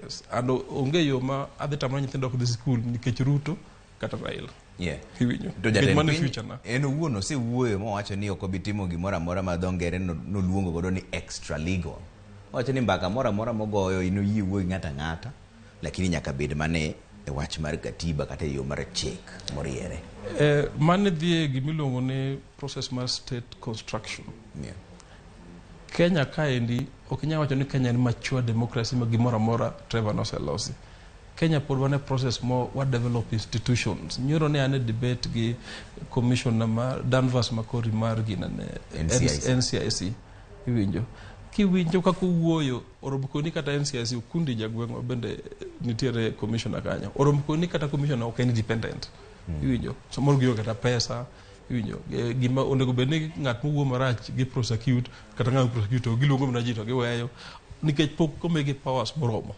Yes, and onge yo ma adhi tamora nyithindo ok dhi sikul nikech Ruto kata Raila. Iwinjo? To Nikech jatend mano e piny future na. en owuon osewuoyo mowacho ni ok obi timo gimoro amora ma dho ngere noluongo godo ni extra legal. Owacho ni mbaka moro amora mogoyo in oyie wuoyo gi ng'ato ang'ata, lakini nyaka bed mana e wach mar katiba kata e yo mar chik moriere. Mano dhi e gimiluongo ni process mar state construction. Kenya kaendi ok inyal wacho ni Kenya en mature democracy ma gimoro amora Trevor noselosi. Kenya pod wan e process mo wa develop institutions. Nyoro ne an e debate gi commissioner ma Danvers Makori mar ginene NCIC. NCIC. Iwinjo. Kiwinjo kaka owuoyo, oromo koni kata NCIC Okundi jagweng'wa bende nitiere commissioner kanyo. Oromo koni kata commissioner ok en independent. Iwinjo. Samoro gionge kata pesa. Iwinjo. Gima onego bed ni ng'at mowuo marach gi prosecute kata ng'ama prosecute to giluongo mana ji to giweyo nikech pok omigi powers moromo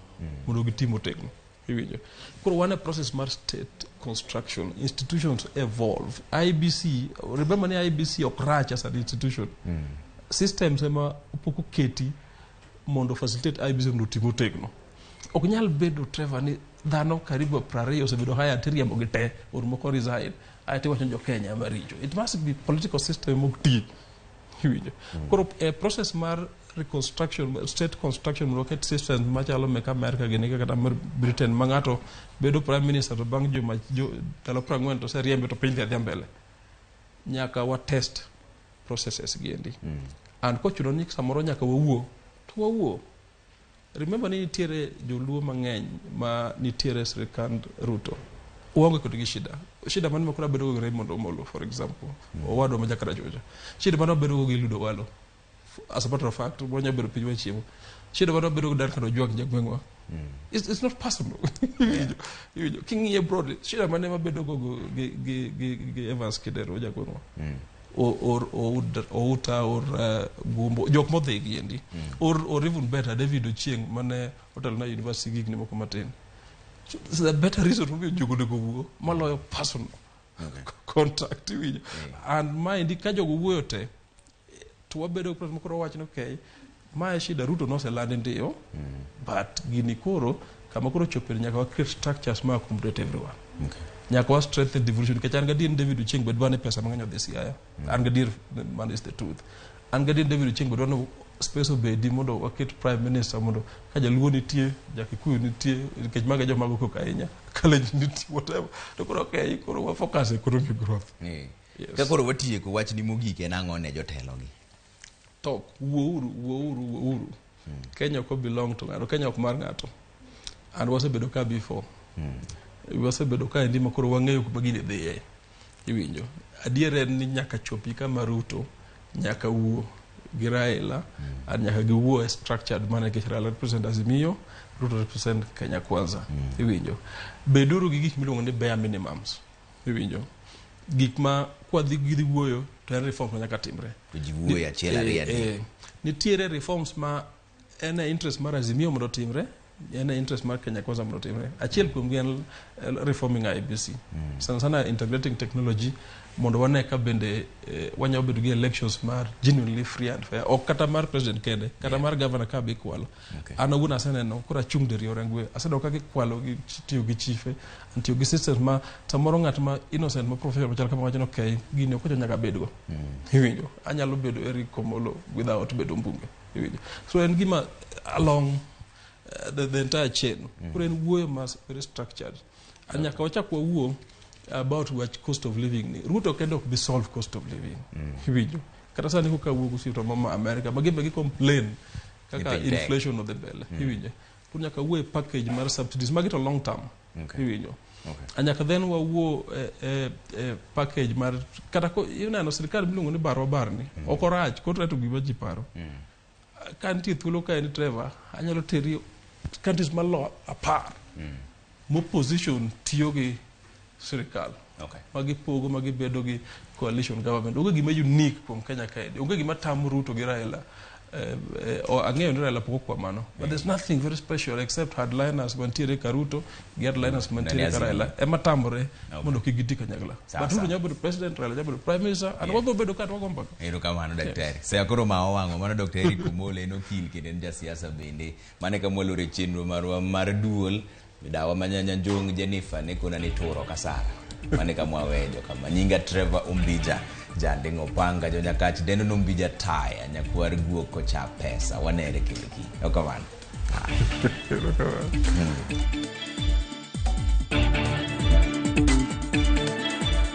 mondo gitim motegno. Iwinjo. Koro wan e process mar state construction. Institutions evolve. IEBC, remember ni IEBC ok rach as an institution. Systems ema pok oketi mondo facilitate IEBC mondo oti motegno. Ok nyal bedo Trevor ni dhano karibu 20 osebedo hired tiriembo gi te or moko resign ae tiwacho ni jo Kenya ema richo. It must be political system mok ti. Iwinjo. Koro e process mar reconstruction, state construction mondo waket systems machalo mek America gini kata mar Britain ma ng'ato bedo prime minister to bang' juma ndalo 40 to oseriembe to piny dhi adhiya mbele. Nyaka wa test processes gi endi. And kochuno ni samoro nyaka wawuo, to wawuo. Remember ni nitiere joluo mang'eny ma nitiere e sirikand Ruto. Waonge kodgi shida. Shida mane makoro abedo go gi Raymond Omolo, for example, owadwa ma jakarachuocha. Shida mane wabedo go gi Eliud Owalo. As a matter of fact, wanya bedo piny wachiemo. Shida mane wabedo go Duncan Ojwang jagweng'wa. It's not personal. Iwinjo. King'iye broadly, shida mane wabedo go gi Evans Kidero jagweng'wa. Or Outa or Gumbo, jok modhi gi endi. Or even better, David Ochieng mane otelo na university gi higni moko matin. So, this is a better reason momiyo jogo onego wuo maloyo personal contact, iwinjo. And maendi ka jogo wuoyo te to wabedo gi problem koro wawacho ni okay, mae shida Ruto noselandi ndiyo, but gini koro kama koro chope nyaka wa create structures ma accommodate everyone. Nyaka wa strengthen devolution nikech an gadier ni David Ochieng be dwa ni pesa mang'eny odhi Siaya. An gadier, man is the truth. An gadier ni David Ochieng be dwa ni space obedi mondo waket prime minister mondo ka jaluo nitie, jakikuyu nitie, nikech mago e joma go koko ahinya, Kalenjin nitie, whatever. To koro okay, koro wa focus economic growth. Yes. Ka koro watieko, wachni mogik en ang'o ne jotelo gi? Talk, wuouru, wuouru, wuouru. Kenya ok belong to ng'ato, Kenya ok mar ng'ato. And wasebedo ka before. Wasebedo ka endi ma koro wang'eyo kuma gini dhiye. Iwinjo. Adier en ni nyaka chopi kama Ruto nyaka wuo gi Raila and nyaka giwuo e structured manner nikech Raila represent Azimio, Ruto represent Kenya Kwanza. Iwinjo. Beduru gi gik miluongo ni bare minimums. Iwinjo. Gik ma kwadhi gidhi wuoyo to en reforms ma nyaka timre. To ji wuoyo achiel, ariyo, adek. Nitiere reforms ma en e interest mar Azimio mondo otimre, en e interest mar Kenya Kwanza mondo otimre. Achiel kuomgi en reforming IEBC. Sana sana integrating technology mondo wane ka bende wanyalo bedo gi elections mar genuinely free and fair. Ok kata mar president kende, kata mar governor ka be ikwalo. An awuon aseneno koro achung' diriyo Rangwe. Aseneno kaka ikwalo gi tiyo gi chife, tiyo gi systems ma samoro ng'at ma innocent ma professional machal kama wacho ni okay, gini ok ochuno nyaka bedgo. Iwinjo? Anyalo bedo Eric Komolo without bedo mbunge. Iwinjo? So en gima along the entire chain. Koro en wuoyo ma very structured. And nyaka wachak wawuo about wach cost of living ni. Ruto kende ok bi solve cost of living. Iwinjo? Kata sani koka wuok osiepa mama America, ma gin be gi complain kaka Ni piny tek. Inflation odhi mbele. Iwinjo? Koro nyaka wuo e package mar subsidies magi to long term. Iwinjo? Nyaka then wawuo e package mar kata ko ineno sirikal miluongo ni barwa barni ok orach contrary to gima ji paro. Ka nitie thuolo ka en Trevor, anyalo teri countries malo 10 mopposition tiyo gi sirikal ma gipogo ma gibedo gi coalition government. Onge gima unique kuom Kenya kaendi. Onge gima tamo Ruto gi Raila Ang'eyo ni Raila pok okwa mano, but there's nothing very special except hardliners mantiere ka Ruto gi hardliners mantiere ka Raila ema tamore mondo kik giti kanyakla. But Ruto nyalo bedo president, Raila nyalo bedo prime minister, and wabiro bedo ka to wago mbaka. Erokamano daktari. Seya koro ma owang'o mano Dr. Eric Omolo en okil kendo en jasiasa bende. Mane kama walore chenro marwa mar duol. Dawa manyanya Njong Jennifer ne kona ni turo kasara. Mane kama wawejo kama. Nyinga Trevor Ombija Janding Opanga jonyakach dendo no Ombija taya nyakwar guok kocha pesa wanere kendo kiny. Erokamano. Erokamano.